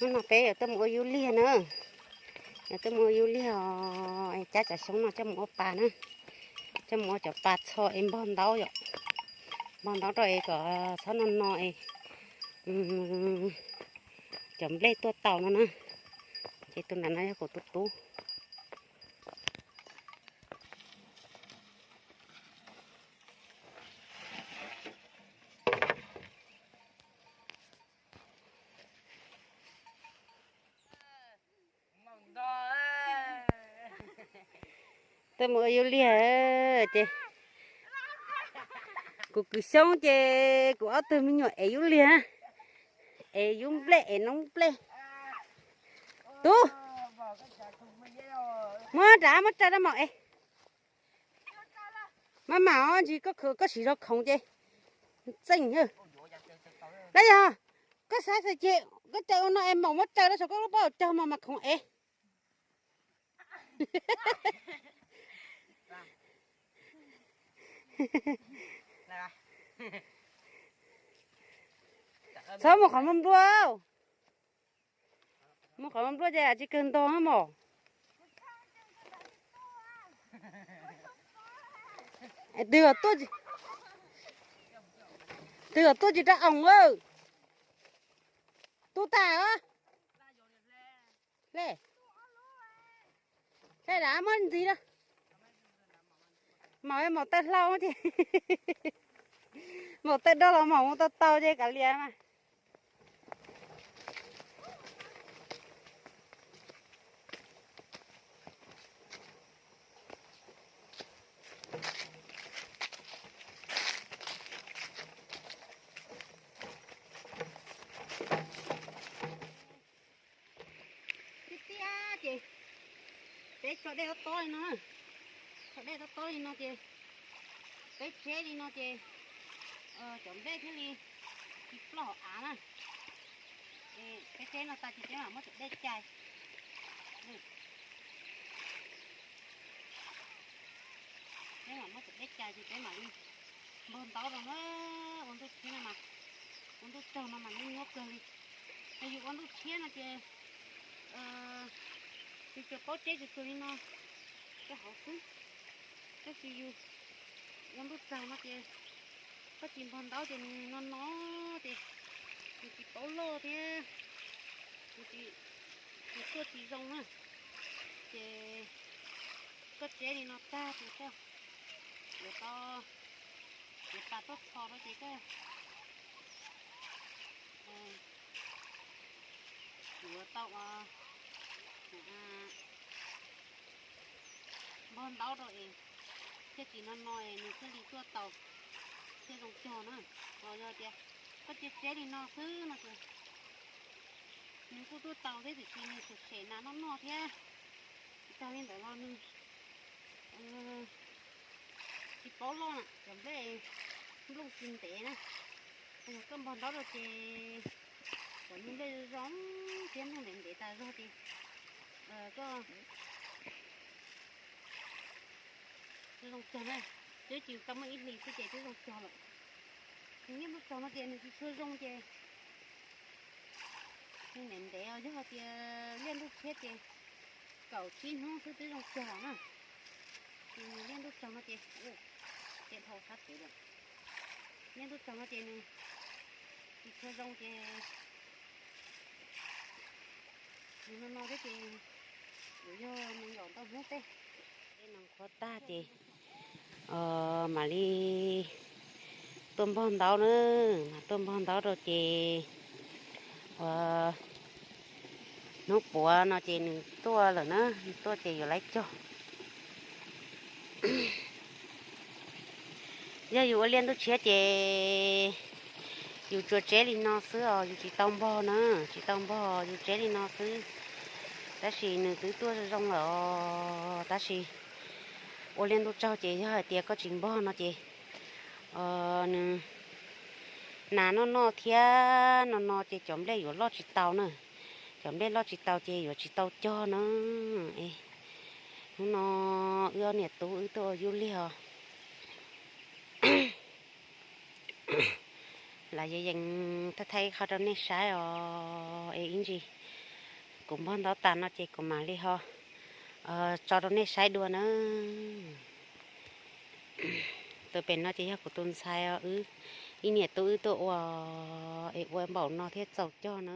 Hnub no peb yuav tuaj mus ua yub liag na. Yuav tuaj mus ua yub liag os, es cab cov xyoob no coj mus ua pas na. Coj mus ua cov pas txho es npog ntaub yom. Npog ntaub rau es kom txhob no no es cov nplej tuaj tau no na. Ces tus ntawm no yog kuv tus tub. Tuaj mus ua yub liag ces kuv kwv xyoob ces kuv ob tug me nyuam ev yub liag, ev yub nplej ev noob nplej. Tub, muab rab muab raws rau maum ev. Maj mam os, ntsis koj siv zog khoov ces txeej. Lawm yog koj saib xwb ces koj raws ua no es maum muab raws rau saum koj lub pob cog mas mas khoov ev. Txhob mus qhov muaj npluaj. Mus qhov muaj npluaj ces tsis kawg ntog mos. Twg tuaj, twg tuaj tsis rau oos. Tub tas os. Le, le, rab muab ntxiv lawm. Maum, maum tawj hlau thiab. Maum tawj doj los maum mus tau tau ces kav liam mas. Tiag tiag ces peb tso dej tob tob li no, tso dej tob tob li no ces peb tseb li no ces cov nplej thiaj li tsis ploj hauv av na. Peb tseb no tas ces peb mam muab cov dej cais. Peb mam muab cov dej cais ces peb mam li npog ntaub rau na. Ua ntuj tshiab no mas, ua ntuj tsaug no mas nyuaj nyuaj kawg li. Yus ua ntuj tshiab no ces yus tsuas paub tseb tsuag tsuag li no rau hauv xwb. Tab sis yus ua ntuj tsaug no ces koj tsis npog ntaub ces nws no no ces nws tsis paub loj thiab nws tuaj tsis zoo na. Ces koj tseb li no tag ces koj yuav tau, yuav tas tuaj txhos rau ces koj yuav tau npog ntaub rau es thiaj tsis no no es nws thiaj li tuaj tau thiaj zoo cog na. Ho yog tias koj cia tseb li no xwb no ces nws kuj tuaj tau thiab tiam sis nws xem xem nas noj noj thiab. Tsis tag li ntawd los nws tsis paub loj na, cov nplej nplooj tsis ntev na. Yog koj npog ntaub rau ces cov me nplej zoo thiab nplooj ntev ntev tas zog ces koj zoo cog na. Twb tsis tau muaj ib hlis xwb ces twb zoo cog lawm. Nws niaj ntuj tsaug no ces nws tsis tshua zoo ces nws ntev ntev os. Yog hais tias liaj ntuj tshiab ces kaum tsib hnub xwb twb zoo cog na. Ces nws liaj ntuj tsaug no ces, ces dhau sab tid lawm. Liaj ntuj tsaug no ces nws tsis tshua zoo ces nws no no thiab ces yuav yog me nyuam ntau hnub tej. Tej no qhuav tag ces mam li tuaj npog ntaub na, mas tuaj npog ntaub rau ces ua hnub puav no ces nws tuaj lawm na, nws tuaj ces yuav laiv cog. Yog yus ua liaj ntuj tshiab ces yus tsuas tseb li no xwb os, yus tsis tau npog na, tsis tau npog, yus tseb li no xwb. Tab sis nws twb tuaj zoo zoo lawm os, tab sis ua liaj ntuj tsaug ces yog hais tias koj tsis npog no ces nws nas noj noj thiab no no ces cov nplej yuav loj tsis tau na. Cov nplej loj tsis tau ces yuav tsis tau cog na. Hnub no wb ob niam tub wb tuaj ua yub liag os. Los yeej thaij thaij qhov rau nej saib os, es ib ntsis kuv npog ntaub tas no ces kuv mam li ho tso rau nej saib dua na. Tus pem no ces yog kuv tus ntxhais os, wb ib niam tub wb tuaj ua es ua npaum no thiaj txaus cog na.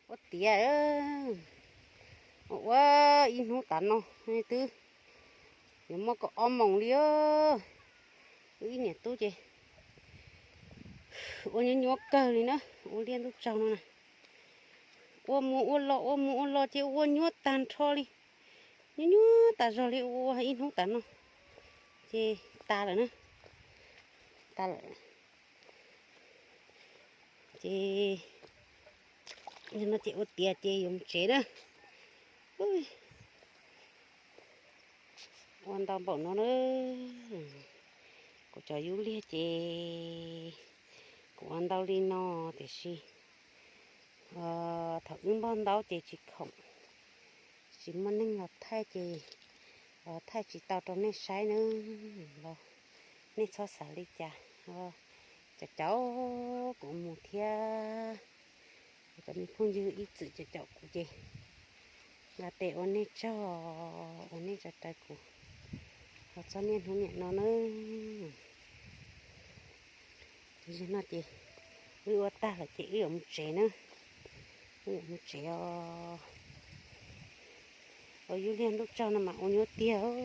Ua tiav, ua ua ib hnub tas no twb yuav muaj kaum ob moos li os. Wb ib niam tub ces ua nyuaj nyuaj kawg li na, ua liaj ntuj tsaug no na. Ua mus ua los ua mus ua los ces ua nyuaj tag nrho li, nyuaj nyuaj tas zog li, ua ib hnub tas no ces tas lawm na, tas lawm. Ces no ces ua tiav ces yuav mus tsev na. Ua ntau npaum no na. Kuv cov yub liag ces kuv ua ntau li no, tiam sis thaum wb npog ntaub ces tsis khoom, tsis muaj neeg los thaij ces thaij tsis tau rau nej saib na. Los nej txhob xav li cas, caum caum kuv mus thiab. Kuv cov me phooj ywg ib txwm caum caum kuv ces nqa tes ua nej tsaug, ua nej tsaug raws kuv los txog niaj hnub niam no na. Tam sim no ces wb ua tag lawm ces wb yuav mus tsev na. Wb yuav mus tsev os. Ua yub liag ntuj tsaug no mas ua nyuaj tiag os.